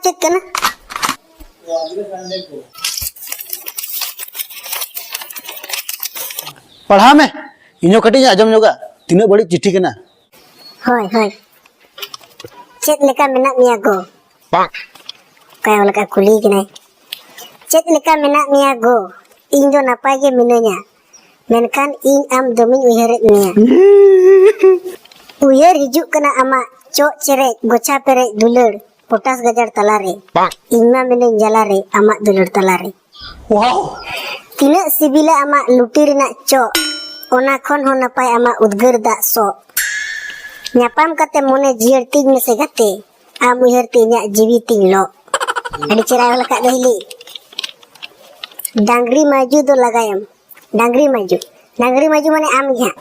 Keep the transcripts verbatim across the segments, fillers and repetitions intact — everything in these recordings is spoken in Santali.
ᱪᱮᱫ ᱠᱟᱱᱟ? ᱯᱟᱲᱦᱟᱣ ᱢᱮ, ᱤᱧ ᱦᱚᱸ ᱠᱟᱹᱴᱤᱡ ᱤᱧ ᱟᱸᱡᱚᱢ ᱧᱚᱜᱟ, ᱛᱤᱱᱟᱹᱜ ᱵᱟᱹᱲᱤᱡ ᱪᱤᱴᱷᱤ ᱠᱟᱱᱟ᱾ ᱦᱳᱭ, ᱦᱳᱭ᱾ ᱪᱮᱫ ᱞᱮᱠᱟ ᱢᱮᱱᱟᱜ ᱢᱮᱭᱟ ᱜᱳ? ᱚᱠᱚᱭ ᱚᱞ ᱠᱟᱜ ᱠᱩᱞᱤ ᱠᱟᱱᱟᱭ? ᱪᱮᱫ ᱞᱮᱠᱟ ᱢᱮᱱᱟᱜ ᱢᱮᱭᱟ ᱜᱳ? ᱤᱧ ᱫᱚ ᱱᱟᱯᱟᱭ ᱜᱮ ᱢᱤᱱᱟᱹᱧᱟ, ᱢᱮᱱᱠᱷᱟᱱ ᱤᱧ ᱟᱢ ᱫᱚᱢᱮᱧ ᱩᱭᱦᱟᱹᱨᱮᱫ ᱢᱮᱭᱟ᱾ ᱩᱭᱦᱟᱹᱨ ᱦᱤᱡᱩᱜ ᱠᱟᱱᱟ ᱟᱢᱟᱜ ᱪᱚᱜ ᱪᱮᱨᱮᱡ, ᱜᱚᱪᱷᱟ ᱯᱮᱨᱮᱡ ᱫᱩᱞᱟᱹᱲ, ᱯᱚᱴᱟᱥ ᱜᱟᱡᱟᱲ ᱛᱟᱞᱟᱨᱮ᱾ ᱤᱧ ᱢᱟ ᱢᱤᱱᱟᱹᱧ ᱡᱟᱞᱟᱨᱮ, ᱟᱢᱟᱜ ᱫᱩᱞᱟᱹᱲ ᱛᱟᱞᱟᱨᱮ᱾ ᱛᱤᱱᱟᱹᱜ ᱥᱤᱵᱤᱞᱟ ᱟᱢᱟᱜ ᱞᱩᱴᱤ ᱨᱮᱱᱟᱜ ᱪᱚᱜ, ᱚᱱᱟ ᱠᱷᱚᱱ ᱦᱚᱸ ᱱᱟᱯᱟᱭ ᱟᱢᱟᱜ ᱩᱫᱽᱜᱟᱹᱨ ᱫᱟᱜ ᱥᱚᱜ᱾ ᱧᱟᱯᱟᱢ ᱠᱟᱛᱮ ᱢᱚᱱᱮ ᱡᱤᱭᱟᱹᱲ ᱛᱤᱧ ᱢᱮᱥᱮ ᱜᱟᱛᱮ, ᱟᱢ ᱩᱭᱦᱟᱹᱨ ᱛᱮ ᱤᱧᱟᱹᱜ ᱡᱤᱣᱤ ᱛᱤᱧ ᱞᱚᱜ᱾ ᱟᱹᱰᱤ ᱪᱮᱦᱨᱟ ᱚᱞ ᱟᱠᱟᱫ ᱫᱚ ᱦᱤᱞᱤ᱾ ᱰᱟᱝᱨᱤ ᱢᱟᱹᱭᱡᱩ ᱫᱚ ᱞᱟᱜᱟᱭᱮᱢ᱾ ᱰᱟᱝᱨᱤ ᱢᱟᱹᱭᱡᱩ, ᱰᱟᱝᱨᱤ ᱢᱟᱹᱭᱡᱩ ᱢᱟᱱᱮ ᱟᱢ ᱜᱮ ᱦᱟᱸᱜ᱾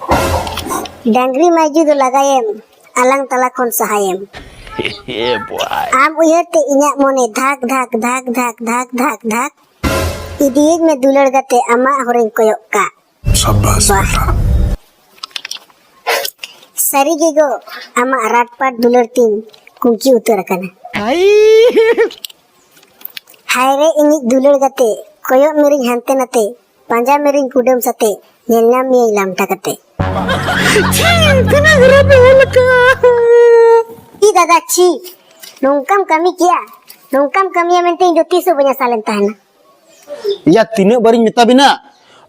ᱰᱟᱝᱨᱤ ᱢᱟᱹᱭᱡᱩ ᱫᱚ ᱞᱟᱜᱟᱭᱮᱢ, ᱟᱞᱟᱝ ᱛᱟᱞᱟ ᱠᱷᱚᱱ ᱥᱟᱦᱟᱭᱮᱢ᱾ ᱟᱢ ᱩᱭᱦᱟᱹᱨ ᱛᱮ ᱤᱧᱟᱹᱜ ᱢᱚᱱᱮ ᱫᱷᱟᱠ ᱫᱷᱟᱠ ᱫᱷᱟᱠ ᱫᱷᱟᱠ ᱫᱷᱟᱠ ᱫᱷᱟᱠ ᱫᱷᱟᱠ᱾ ᱤᱫᱤᱭᱟᱹᱧ ᱢᱮ ᱫᱩᱞᱟᱹᱲ ᱜᱟᱛᱮ, ᱟᱢᱟᱜ ᱦᱚᱨᱮᱧ ᱠᱚᱭᱚᱜ ᱠᱟᱜ᱾ ᱥᱟᱵᱟᱥ ᱵᱟᱦ᱾ ᱵᱮᱴᱟ᱾ ᱥᱟᱹᱨᱤ ᱜᱮ ᱜᱚ, ᱟᱢᱟᱜ ᱨᱟᱴᱯᱟᱴ ᱫᱩᱞᱟᱹᱲ ᱛᱤᱧ ᱠᱩᱝᱠᱤ ᱩᱛᱟᱹᱨ ᱟᱠᱟᱱᱟ᱾ ᱦᱟᱭ ᱨᱮ ᱤᱧᱤᱡ ᱫᱩᱞᱟᱹᱲ ᱜᱟᱛᱮ, ᱠᱚᱭᱚᱜ ᱢᱮᱨᱤᱧ ᱦᱟᱱᱛᱮ ᱱᱟᱛᱮ, ᱯᱟᱸᱡᱟ ᱢᱮᱨᱤᱧ ᱠᱩᱰᱟᱹᱢ ᱥᱟᱛᱮ, ᱧᱮᱞ ᱧᱟᱢ ᱢᱮᱭᱟᱹᱧ ᱞᱟᱢᱴᱟ ᱠᱟᱛᱮ᱾ ᱪᱷᱤ, ᱛᱤᱱᱟᱹᱜ ᱠᱷᱟᱨᱟᱯ ᱮ ᱚᱞ ᱟᱠᱟᱫ᱾ ᱤ ᱫᱟᱫᱟ, ᱪᱷᱤ, ᱱᱚᱝᱠᱟᱢ ᱠᱟᱹᱢᱤ ᱠᱮᱭᱟ, ᱱᱚᱝᱠᱟᱢ ᱠᱟᱹᱢᱤᱭᱟ ᱢᱮᱱᱛᱮ ᱤᱧ ᱫᱚ ᱛᱤᱥ ᱦᱚᱸ ᱵᱟᱹᱧ ᱟᱥᱟ ᱞᱮᱱ ᱛᱟᱦᱮᱱᱟ᱾ ᱭᱟ, ᱛᱤᱱᱟᱹᱜ ᱵᱟᱨᱤᱧ ᱢᱮᱛᱟ ᱵᱤᱱᱟ,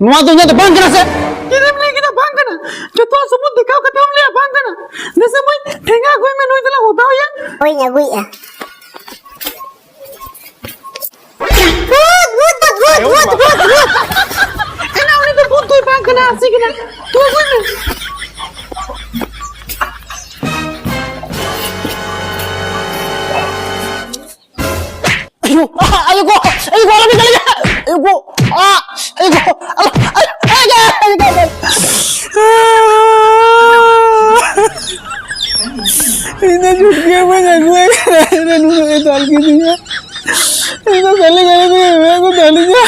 ᱱᱚᱣᱟ ᱫᱚ ᱤᱧᱟᱹᱜ ᱫᱚ ᱵᱟᱝ ᱠᱟᱱᱟ ᱥᱮ? ᱪᱮᱫ ᱮᱢ ᱞᱟᱹᱭ ᱠᱮᱫᱟ ᱵᱟᱝ ᱠᱟᱱᱟ? ᱡᱚᱛᱚ ᱥᱚᱢᱚᱭ ᱫᱮᱠᱷᱟᱣ ᱠᱟᱛᱮ ᱮᱢ ᱞᱟᱹᱭᱟ ᱵᱟᱝ ᱠᱟᱱᱟ᱾ ᱫᱮᱥᱮ ᱢᱟᱹᱭ, ᱴᱷᱮᱸᱜᱟ ᱟᱹᱜᱩᱭ ᱢᱮ, ᱱᱩᱭ ᱫᱚᱞᱮ ᱦᱚᱫᱟᱣ ᱮᱭᱟ᱾ ᱦᱳᱭ, ᱟᱹᱜᱩᱭᱮᱫᱼᱟ᱾ ᱵᱷᱩᱛ, ᱵᱷᱩᱛ, ᱵᱷᱩᱛ, ᱵᱷᱩᱛ, ᱵᱷᱩᱛ, ᱵᱷᱩᱛ᱾ ᱠᱟᱱᱟ, ᱩᱱᱤ ᱫᱚ ᱵᱷᱩᱛ ᱫᱚᱭ ᱵᱟᱝ ᱠᱟᱱᱟ, ᱟᱹᱥᱤ ᱠᱟᱱᱟ᱾ ᱛᱩ ᱟᱹᱜᱩᱭ ᱢᱮ᱾ ᱟᱭᱳ, ᱟ, ᱟᱭᱳ ᱜᱳ, ᱟᱭᱳ ᱜᱳ, ᱟᱞᱚ ᱵᱤᱱ ᱫᱟᱞᱤᱧᱟ᱾ ᱟᱭᱳ ᱜᱳ, ᱟ, ᱟᱭᱳ ᱜᱳ, ᱟᱞᱚ, ᱟᱭᱳ, ᱟᱭᱳ ᱜᱳ, ᱟᱭᱳ ᱜᱳ, ᱟᱭᱳ ᱜᱳ᱾ ᱤᱧ ᱫᱚ ᱪᱷᱩᱴᱠᱤ ᱵᱟᱹᱧ ᱟᱹᱜᱩᱭᱟ, ᱱᱩᱱᱟᱹᱜ ᱮ ᱫᱟᱞ ᱠᱤᱫᱤᱧᱟ᱾ ᱤᱧ ᱫᱚ ᱠᱷᱟᱹᱞᱤ ᱠᱷᱟᱹᱞᱤ ᱠᱚ ᱮᱢᱮ ᱠᱚ ᱫᱟᱞᱤᱧᱟ᱾